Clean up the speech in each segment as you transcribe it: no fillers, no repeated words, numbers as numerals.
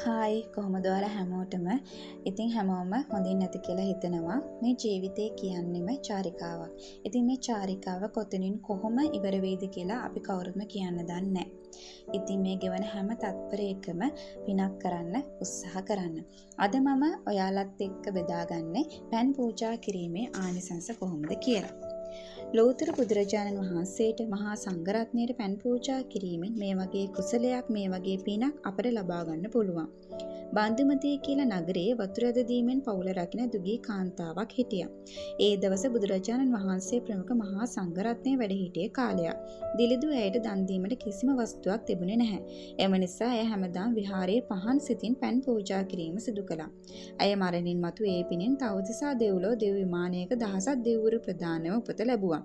Hi, කොහොමද ඔයාලා හැමෝටම? ඉතින් හැමෝම හොඳින් නැති කියලා හිතනවා. මේ ජීවිතේ කියන්නෙම චාරිකාවක්. ඉතින් මේ චාරිකාව කොතනින් කොහොම ඉවර වෙයිද කියලා අපි කවුරුත්ම කියන්න දන්නේ නැහැ. ඉතින් මේ ගෙවන හැම තත්පරයකම පිනක් කරන්න උත්සාහ කරන්න. අද මම ඔයාලත් එක්ක බෙදාගන්නේ පෑන් පූජා කිරීමේ ආනිසංස කොහොමද කියලා. ලෝතර බුදුරජාණන් වහන්සේට මහා සංඝරත්නයට පැන් පූජා කිරීමෙන් මේ වගේ කුසලයක්, මේ වගේ පිනක් අපට ලබා ගන්න පුළුවන්. බන්දුමතී කියලා නගරයේ වතුර ඇද දීමෙන් පවුල රකින දුගී කාන්තාවක් හිටියා. ඒ දවස බුදුරජාණන් වහන්සේ ප්‍රමුඛ මහා සංඝරත්නය වැඩ හිටිය කාලයක්. දිලිදු ඇයට දන් දීමට කිසිම වස්තුවක් තිබුණේ නැහැ. එම නිසා ඇය හැමදාම විහාරයේ පහන් සිතින් පැන් පූජා කිරීම සිදු කළා. ඇය මරණින් මතු ඒ පිනෙන් තවතිසා දෙව්ලොව දෙව් විමානයක දහසක් දෙවිවරු ප්‍රධානව උපත ලැබුවා.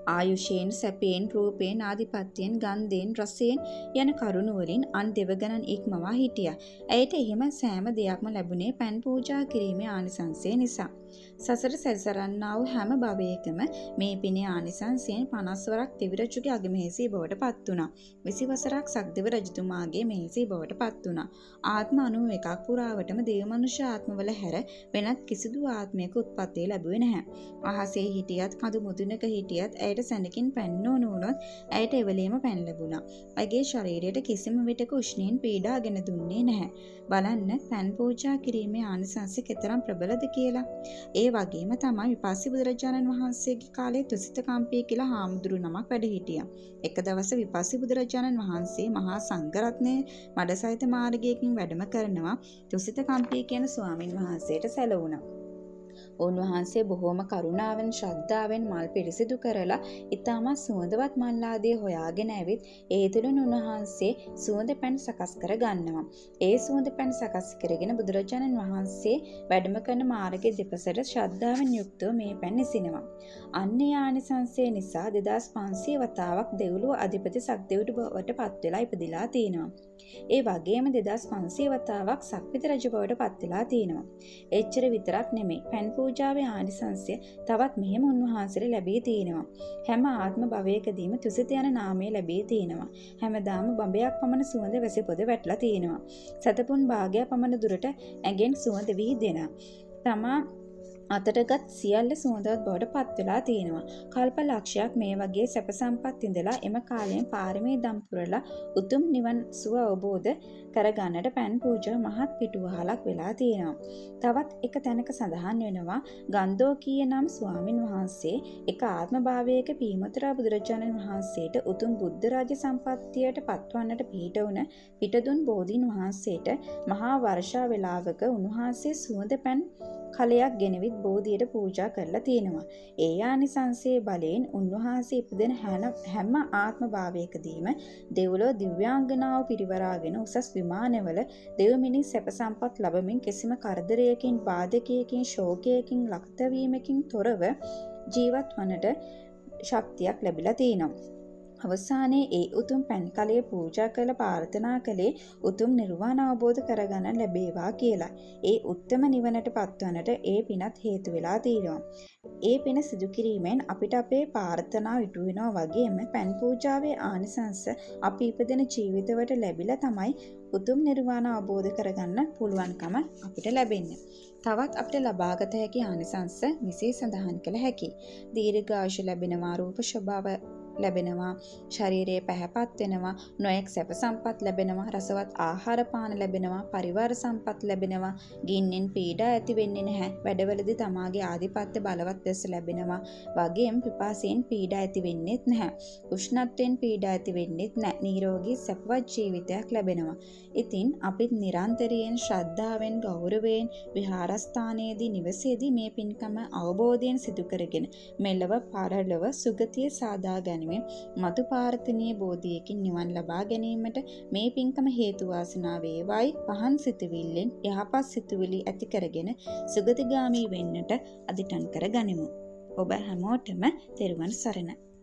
ආයුෂයෙන්, සැපයෙන්, රූපයෙන්, ආධිපත්‍යයෙන්, ගන්ධයෙන්, රසයෙන් යන කරුණු වලින් අන් දෙවගණන් ඉක්මවා හිටියා. ඇයට එහෙම සෑම දෙයක්ම ලැබුණේ පැන් පූජා කිරීමේ ආනිසංසය නිසා. සසර සැරිසරන්නා වූ හැම භවයකම මේ පිනේ ආනිසංසයෙන් 50 වරක් දෙවිරජුගේ අගමහේසී බවට පත් වුණා. 20 වසරක් සක්දෙව රජතුමාගේ මහේසී බවට පත් වුණා. ආත්ම 91ක් පුරාවටම දේව මනුෂ්‍ය ආත්මවල හැර වෙනත් කිසිදු ආත්මයක උත්පත්ති ලැබුවේ නැහැ. අහසේ හිටියත්, කඳු මුදුනක හිටියත් ඇයට සැනකින් පැන් ඕන වුණොත් ඇයට එවලේම පැන් ලැබුණා. ඇගේ ශරීරයට කිසිම විටක උෂ්ණයෙන් පීඩා ගෙන දුන්නේ නැහැ. බලන්න පැන් පූජා කිරීමේ ආනිසංස කෙතරම් ප්‍රබලද කියලා. ඒ වගේම තමයි විපස්සී බුදුරජාණන් වහන්සේගේ කාලේ තුසිත කම්පිය කියලා හාමුදුරු නමක් වැඩ හිටියා. එක දවස විපස්සී බුදුරජාණන් වහන්සේ මහා සංඝරත්නය මඩ සහිත මාර්ගයකින් වැඩම කරනවා තුසිත කම්පිය කියන ස්වාමින් වහන්සේට සැලවුණා. උන්වහන්සේ බොහෝම කරුණාවෙන් ශ්‍රද්ධාවෙන් මල් පිරිසිදු කරලා ඉතාමත් සුවඳවත් මල් ආදී හොයාගෙන ඇවිත් ඒ තුළින් උන්වහන්සේ සුවඳ පැන් සකස් කර ගන්නවා. ඒ සුවඳ පැන් සකස් කරගෙන බුදුරජාණන් වහන්සේ වැඩම කරන මාර්ගයේ දෙපසට ශ්‍රද්ධාවෙන් යුක්තව මේ පැන් ඉසිනවා. අන්න ඒ ආනිසංසය නිසා 2500 වතාවක් දෙව්ලොව අධිපති සක්දෙවිඳු බවට පත් වෙලා ඉපදිලා තිනවා. ඒ වගේම 2500 වතාවක් සක්විති රජ බවට පත් වෙලා තිනවා. එච්චර විතරක් නෙමෙයි, පැන් පූජාවේ ආනිසංසය තවත් මෙහෙම උන්වහන්සේට ලැබී තිනවා. හැම ආත්ම භවයකදීම තුසිත යන නාමය ලැබී තිනවා. හැමදාම බඹයක් පමණ සුවඳ වැසිපොද වැටලා තිනවා. සතපුන් භාගයක් පමණ දුරට ඇඟෙන් සුවඳ විහිදෙනවා. තමා අතටගත් සියල්ල සුවඳවත් බවට පත් වෙලා තියෙනවා. කල්ප ලක්ෂයක් මේ වගේ සැප සම්පත් ඉඳලා එම කාලයෙන් පාරමී දම් පුරලා උතුම් නිවන් සුව අවබෝධ කරගන්නට පැන් පූජා මහත් පිටුවහලක් වෙලා තියෙනවා. තවත් එක තැනක සඳහන් වෙනවා ගන්ධෝකීය නම් ස්වාමින් වහන්සේ එක ආත්ම භාවයක පීමතුරා බුදුරජාණන් වහන්සේට උතුම් බුද්ධ රාජ්‍ය සම්පත්තියට පත්වන්නට පිහිට වුණ පිටදුන් බෝධීන් වහන්සේට මහා වර්ෂා වේලාවක උන්වහන්සේ සුවඳ පැන් කලයක් ගෙනවිත් බෝධියට පූජා කරලා තියෙනවා. ඒ ආනිසංසයේ බලයෙන් උන්වහන්සේ ඉපදෙන හැම ආත්ම භාවයකදීම දෙව්ලොව දිව්‍යාංගනාව පිරිවරාගෙන උසස් විමානවල දෙව් මිනිස් සැප සම්පත් ලැබමින් කිසිම කරදරයකින්, බාධකයකින්, ශෝකයකින්, ලක්තවීමකින් තොරව ජීවත් වන්නට ශක්තියක් ලැබිලා තියෙනවා. අවසානයේ ඒ උතුම් පැන් කලය පූජා කළ ප්‍රාර්ථනා කළේ උතුම් නිර්වාණ අවබෝධ කරගන්න ලැබේවා කියලා. ඒ උත්තම නිවනට පත්වන්නට ඒ පිනත් හේතු වෙලා තියෙනවා. ඒ පින සිදු කිරීමෙන් අපිට අපේ ප්‍රාර්ථනා ඉටු වෙනවා වගේම පැන් පූජාවේ ආනිසංස අපි ඉපදෙන ජීවිතවලට ලැබිලා තමයි උතුම් නිර්වාණ අවබෝධ කරගන්න පුළුවන්කම අපිට ලැබෙන්නේ. තවත් අපිට ලබාගත හැකි ආනිසංස මෙසේ සඳහන් කළ හැකි. දීර්ඝායුෂ ලැබෙනවා, රූප ස්වභාව ලැබෙනවා, ශරීරයේ පැහැපත් වෙනවා, නොයෙක් සැප සම්පත් ලැබෙනවා, රසවත් ආහාර පාන ලැබෙනවා, පරිවාර සම්පත් ලැබෙනවා, ගින්නෙන් පීඩා ඇති වෙන්නේ නැහැ, වැඩවලදී තමාගේ ආධිපත්‍ය බලවත් ලෙස ලැබෙනවා, වගේම පිපාසයෙන් පීඩා ඇති වෙන්නේත් නැහැ, උෂ්ණත්වයෙන් පීඩා ඇති වෙන්නේත් නැහැ, නිරෝගී සැපවත් ජීවිතයක් ලැබෙනවා. ඉතින් අපිත් නිරන්තරයෙන් ශ්‍රද්ධාවෙන්, ගෞරවයෙන් විහාරස්ථානයේදී, නිවසේදී මේ පින්කම අවබෝධයෙන් සිදු කරගෙන මෙලව පරලොව සුගතිය සාදා ගැනීම මතු ප්‍රාර්ථනීය බෝධියකින් නිවන් ලබා ගැනීමට මේ පින්කම හේතු වාසනා වේවායි පහන් සිතුවිල්ලෙන් යහපත් සිතුවිලි ඇති කරගෙන සුගතිගාමී වෙන්නට අදිටන් කර ගනිමු. ඔබ හැමෝටම තෙරුවන් සරණ.